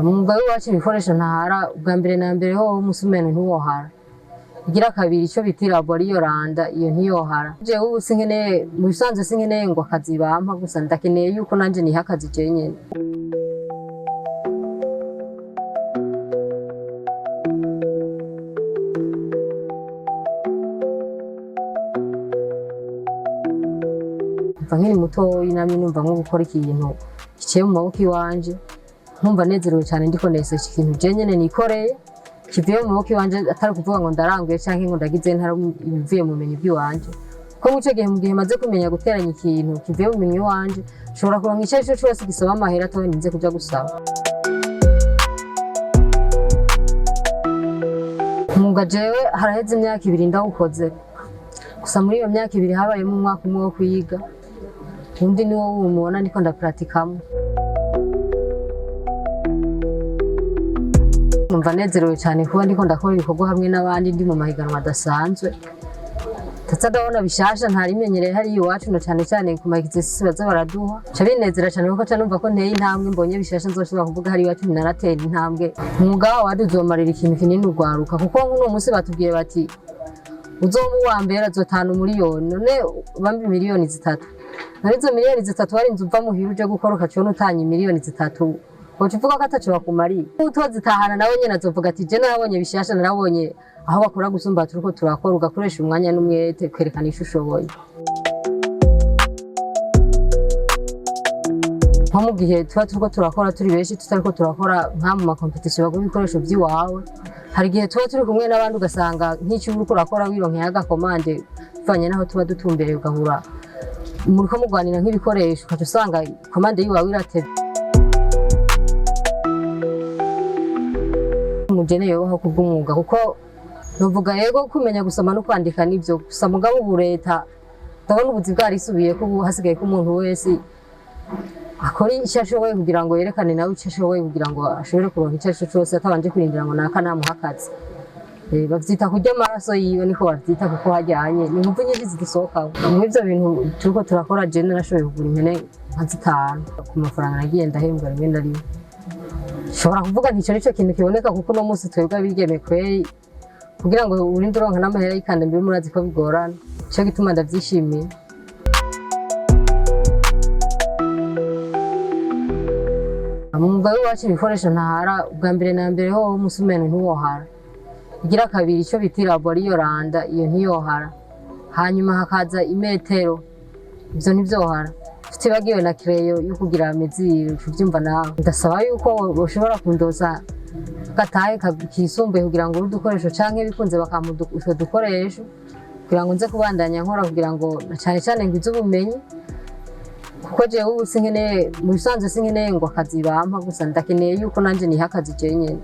Umwuga w'iwacu ibikoresho ntahara. Ubwa mbere na mbere hoho umusumeno ntiwohara. Igira kabiri, icyo bita irabo, ariyo randa, iyo ntiyohara. Jewe ubu sinkeneye, mu bisanzwe sinkeneye ngo akazi bampa gusa, ndakeneye yuko nanje niha akazi jewe nyene. Kuva nkiri mutoyi namye numva nko gukora ikintu giciye mu maboko iwanje, nkumva nezerewe cyane ndiko ndayisesha ikintu je nyene nikoreye kivuye mu maboko iwanje, atari ukuvuga ngo ndaranguye canke ngo ndagize ntara, ibivuye mu bumenyi bw'iwanje. Kuko mu ico gihe, mu gihe maze kumenya guteranya ikintu kivuye mu bumenyi iwanje, nshobora kuronka ico arico cose gisaba amahera atawe ninze kuja gusaba. Umwuga jewe haraheze imyaka 2 ndawukoze gusa. Muri iyo myaka 2 habayemo umwaka umwe wo kwiga, undi niwo mubona ndiko ndapratikamwo. Numva nezerewe cyane kuba ndiko ndakora ibikorwa hamwe n'abandi, ndi mu mahiganwa adasanzwe, ndetse ndabona bishasha ntarimenyereye hariya iwacu, na cane cane ku ma exercice baza baraduha. Ca binezera cane kuko ca numva ko nteye intambwe, mbonye bishasha nzoshobora kuvuga hariya iwacu naratera intambwe. Umwuga wacu uzomarira ikintu kinini urwaruka, kuko nk'uno munsi batubwiye bati uzoba uwa mbere azotahana 1 miliyoni. None bambi miliyoni 3, none izo miliyoni 3 warinze uva muhira uje gukora, ukacibona utanye miliyoni 3, woca uvuga ko ataco bakumariye? Utozitahana nawe nyene azovuga ati je narabonye bishasha, narabonye aho bakora gusumba turiko turakora. Ugakoresha umwanya n'umwete kwerekana ico ushoboye. Nko mu gihe tuba turiko turakora turi benshi, tutariko turakora nka mu ma compétitions, baguha ibikoresho vy'iwawe. Hari igihe tuba turi kumwe n'abandi, ugasanga nk'icyo uriko urakora wironkeye aga commande, bivanye n'aho tuba dutumbereye, ugahura muriko mugwanira nk'ibikoresho, ukaca usanga commande yiwawe iratevye. Umujene yobaho kubw'umwuga, kuko novuga yego kumenya gusoma no kwandika nivyo gusa, mugabo ubu leta ndabona ubuzi bwarisubiye ko ubu hasigaye ko umuntu wese akora icyo ashoboye kugira ngo yerekane nawe icyo ashoboye, kugira ngo ashobore kuronka icyo aricyo cyose atabanje kurindira ngo naka namuha akazi. Bavyita kurya amaraso yiwe, niko bavyita, kuko hajyanye ni inguvu nyinshi zigisohokaho muri ivyo bintu turiko turakora. Je narashoboye kugura impene nka zitanu ku mafaranga nagiye ndahembwa rimwe na rimwe. Nshobora kuvuga nti ico nico kintu kiboneka, kuko uno munsi twebwe abigeme kweri, kugira ngo urinde uronka n'amahera y'ikanda mbere, murazi ko bigorana. Nico gituma ndavyishimiye. Umwuga w'iwacu ibikoresho ntahara. Ubwa mbere na mbere hoho umusumeno ntiwohara. Igira kabiri, icyo bita irabo, ariyo randa, iyo ntiyohara. Hanyuma hakaza imetero, ibyo ntibyohara. Tutibagiwe na crayon yo kugira mesure, uvyumva nawe. Ndasaba yuko boshobora kundoza gatahe kisumbuye kugira ngo udukoresho, canke bikunze bakampa utwo dukoresho kugira ngo nze kubandanya nkora, kugira ngo na cane cane ngwize ubumenyi, kuko jewe ubu sinkeneye, mu bisanzwe sinkeneye ngo akazi bampa gusa, ndakeneye yuko nanje niha akazi jewe nyene.